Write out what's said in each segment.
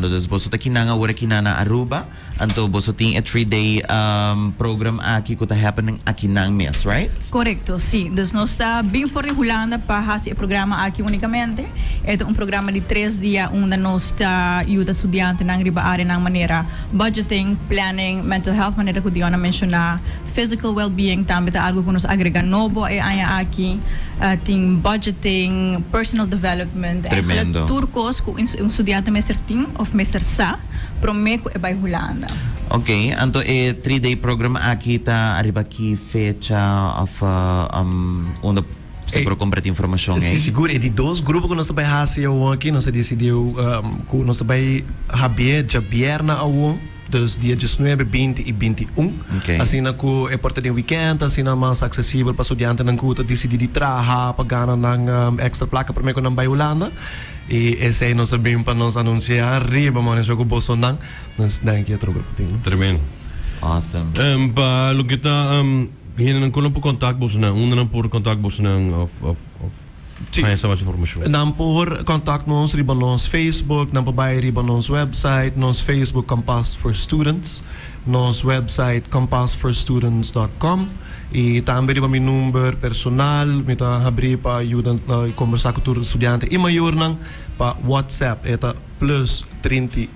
Dus boso ta kinan awor akinan na Aruba, anto boso tin e 3 day program aki ku ta happening akinan mes, right? Korekto, si. Dus nos ta bin for di Hulanda pa hasi e programa aki únikamente. E ta un programa di 3 dia unda nos ta yuda studiantenan riba áreanan manera budgeting, planning, mental health, manera ku Dion a menshoná, physical well-being tambe ta algu ku nos a agregá nobo e aña aki, tin budgeting, personal development, Tremendo. Tur kos ku un studiante mester tin òf mester sa promé ku e bai Hulanda. Ok, anto e 3 day program aki ta ariba ki fecha òf unda bo por kumpra informashon Si, ei? Sigur. E di dos grupo ku nos ta bai hasi aki, nos a disidí ku nos ta bai habrié djabièrnè awor, dus dia 19, 20 i 21. Asina ku e por ta den weekend, asina mas aksesibel pa studiantenan ku ta disidí di traha pa gana nan extra plaka promé ku nan bai Hulanda. I esei nos a bin pa nos anunsiá riba Morning Show ku bosonan. Dus danki atrobe pa tin nos. Tremendo. Awesome. Pa loke ta hendenan ku nan por kontakt bosonan, unda nan por kontakt bosonan òf haña sa mas informashon? Nan por kontakt nos riba nos Facebook, nan por bai riba nos website, nos Facebook Kompas for Students, nos website kompassforstudents.com i tambe riba mi number personal, mi ta habrí pa yuda kombersá ku tur studiante i mayornan pa WhatsApp, e ta +31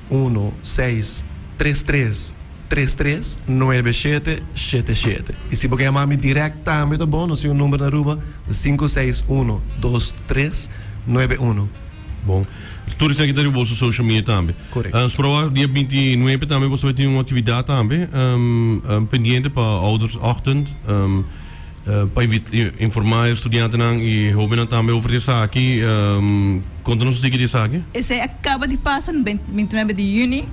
6 33 33 97 77. I si bo ke yama mi dirèkt tambe ta bon, nos tin un number na Aruba, 561 23 91. Bon. Tur esaki ta riba boso social media tambe. Korekto. Sproa dia 29 tambe boso bai tin un aktividat tambe pendiente pa oudersochtend pa informá e studiantenan i hóbennan tambe over di esaki. Konta nos un tiki di esaki. Esei a kaba di pasa na 29 di yüni.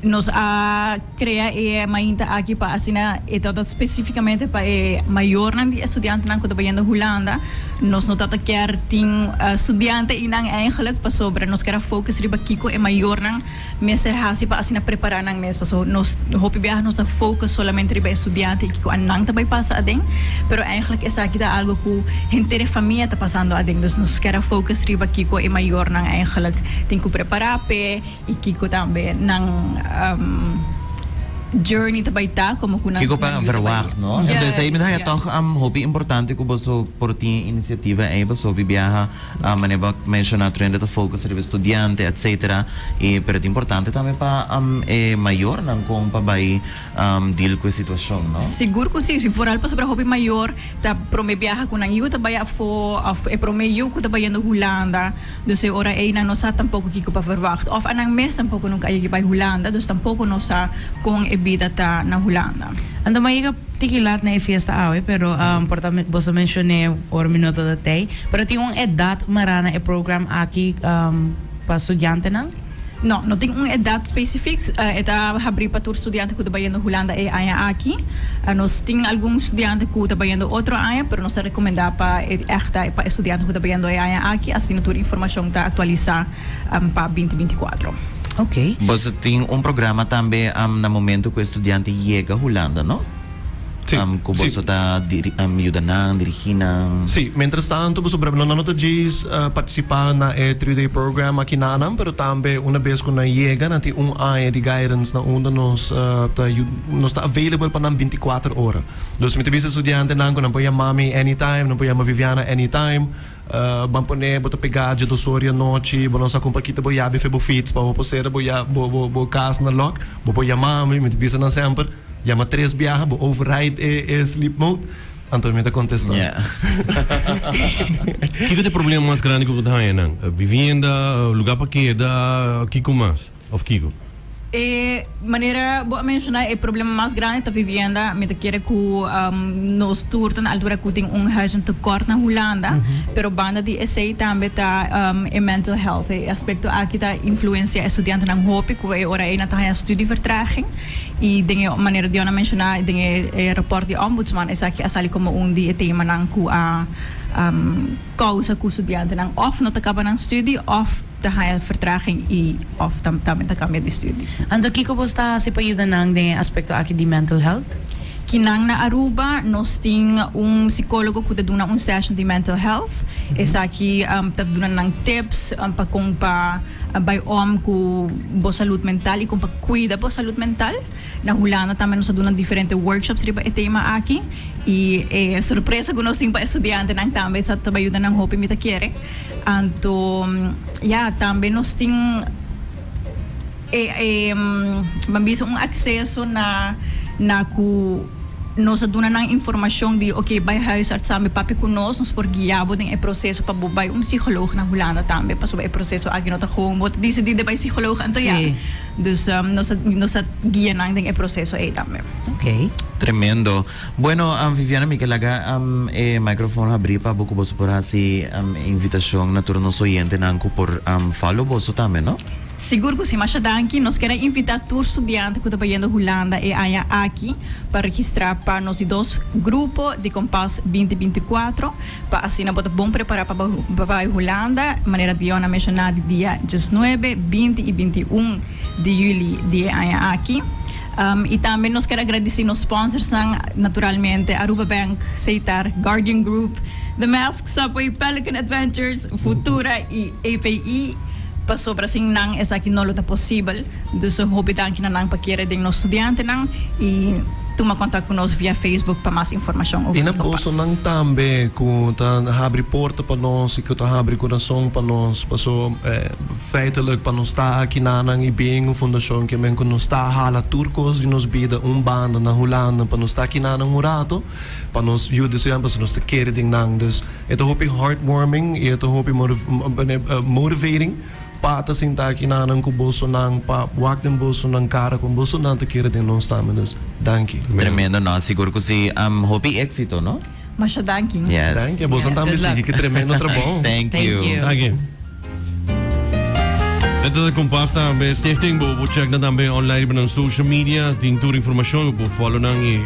Nos a krea e mainta aki pa asina e tabata spesífikamente pa e mayornan di e studiantenan ku ta bayendo Hulanda. Nos no tabata kier tin studiante einan eigenlijk pasobra nos kier a focus riba kiko e mayornan mester hasi pa asina prepará nan mes. Pasobra nos hopi biaha nos ta focus solamente riba e studiante i kiko anan ta bai pasa aden, pero eigenlijk esaki ta algu ku henter e famia ta pasando aden. Dus nos kier a focus riba kiko e mayornan eigenlijk tin ku prepará p'e i kiko tambe nan journey ta bai ta komo ku nan Kiko pa nan yu ta bai. Verwacht, no? Entonces ahí mi ta haya toch hopi importante ku boso por tin inisiativa ei, boso hopi biaha, manera bo a menshoná tur hende ta focus riba studiante, etcetera, i pero ta importante tambe pa e mayornan kon pa bai deal ku e situashon, no? Sigur ku si, si vooral pasobra hopi mayor ta promé biaha ku nan yu ta bai afó òf e promé yu ku ta bayendo Hulanda. Dus e ora ei nan no sa tampoko kiko pa verwacht. Òf anan mes tampoko nunka a yega bai Hulanda, dus tampoko no sa kon e bida ta na Hulanda. Anto mi a yega tiki lat na e fiesta awe, pero por ta boso menshon'é ora mi no ta tei. Pero tin un edat mará na e program aki pa studiantenan? No, no tin un edat spesifik. E ta habrí pa tur studiante ku ta bayendo Hulanda e aña aki. Nos tin algun studiante ku ta bayendo otro aña, pero nos ta rekomendá pa e ègt ta pa e studiante ku ta bayendo e aña aki, asina tur informashon ta aktualisá pa 2024. Oké. Boso tin un programa tambe na momento ku e studiante yega Hulanda, no? Si, Ku si. Boso ta yuda nan, dirigí nan. Si, mientras tanto pasobra no no ta djis partisipá na e 3 day program aki nanan, pero tambe una bes ku nan yega nan tin un aña di guidance na unda nos ta nos ta available pa nan 24 ora. Dus mi ta bisa studiantenan ku nan por yama mi anytime, nan por yama Viviana anytime. Ban pone bo ta pegá dje 2 or di anochi, bo no sa kon pa kita bo yabi fe bo fiets pa bo por sera bo bo bo bo kas na lock, bo por yama mi, mi ta bisa nan semper. Yama tres biaha, bo override e sleep mode, anto mi ta kontestá. Kiko ta e problema mas grandi ku bo ta haña nan? Vivienda, lugá pa keda, kiko mas? Òf kiko? E manera bo a menshoná e problema mas grandi ta vivienda. Mi ta kere ku nos tur ta na altura ku tin un huizentekort na Hulanda, pero banda di esei tambe ta e mental health. E aspekto aki ta influensia e studiantenan hopi ku e ora ei nan ta haña studievertraging. I den e manera Dion a menshoná den e rapòrt di Ombudsman esaki a sali komo un di e temanan ku a kousa ku studiantenan òf no ta kaba nan studi òf ta haña vertraging i òf tambe ta kambia di studi. Anto kiko bo sta hasi pa yuda nan den e aspekto aki di mental health? Kinan na Aruba nos tin un psicologo cu ta duna un session di mental health. Esaki ta duna nan tips pa con pa bay om cu bo salud mental y con pa cuida bo salud mental. Na Hulanda tambe nos a duna diferente workshops riba e tema aki y e sorpresa cu nos tin pa e studiantenan tambe sa ta bay yuda nan hopi mi ta kere. Anto ya tambe nos tin e e ban bisa un acceso na na cu nos a duna nan informacion di ok bay huisarts tambe papia cu nos, nos por guia bo den e proceso pa bo bay un psicoloog na Hulanda tambe pasobra e proceso aki no ta gewoon bo ta dicidi di bay psicoloog anto ya. Dus nos a nos a guia nan den e proceso ey tambe. Ok. Tremendo. Bueno, Viviana mi ke laga e microfoon habri pa bo ku boso por hasi e invitacion na tur nos oyentenan ku por follow boso tambe, no? Sigur ku si. Masha danki. Nos kier a invita tur studiante ku ta bayendo Hulanda e aña aki pa registra pa nos di dos grupo di Kompas 2024. Pa asina bo ta bon prepará pa pa bai Hulanda, manera Dion a menshoná di dia diesnuebe, 20 i 21 di yüli di e aña aki. I tambe nos kier a gradisí nos sponsorsnan, naturalmente Aruba Bank, Setar, Guardian Group, The Mask, Subway, Pelican Adventures, Futura i API, pasobra sin nan esaki no lo ta posibel. Dus hopi danki na nan pa kere den nos studiantenan y tuma contact cu nos via Facebook pa mas informacion over I na di Kompas. bosonan tambe cu ta habri porta pa nos y cu ta habri curason pa nos, paso feitelijk pa nos ta aki nanan y bien un fundacion ke men cu nos ta hala tur cos di nos bida un banda na Hulanda pa nos ta aki nanan un rato pa nos yuda estudiante pasobra nos ta kere den nan. Dus e ta hopi heartwarming y e ta hopi motivating. Pa ta sinta aki nanan ku bosonan, pa wak den bosonan kara kon bosonan ta kere den nos tambe. Dus, danki. Tremendo no, sigur ku si. Hopi éxito no. Masha danki. Yes. Danki, boso tambe Good luck. sigui ki tremendo trabou. Thank Thank you. you. Danki. Senta de Kompas tambe Stichting, bo por check nan tambe online riba nan social media, tin tur informacion, bo por follow nan y.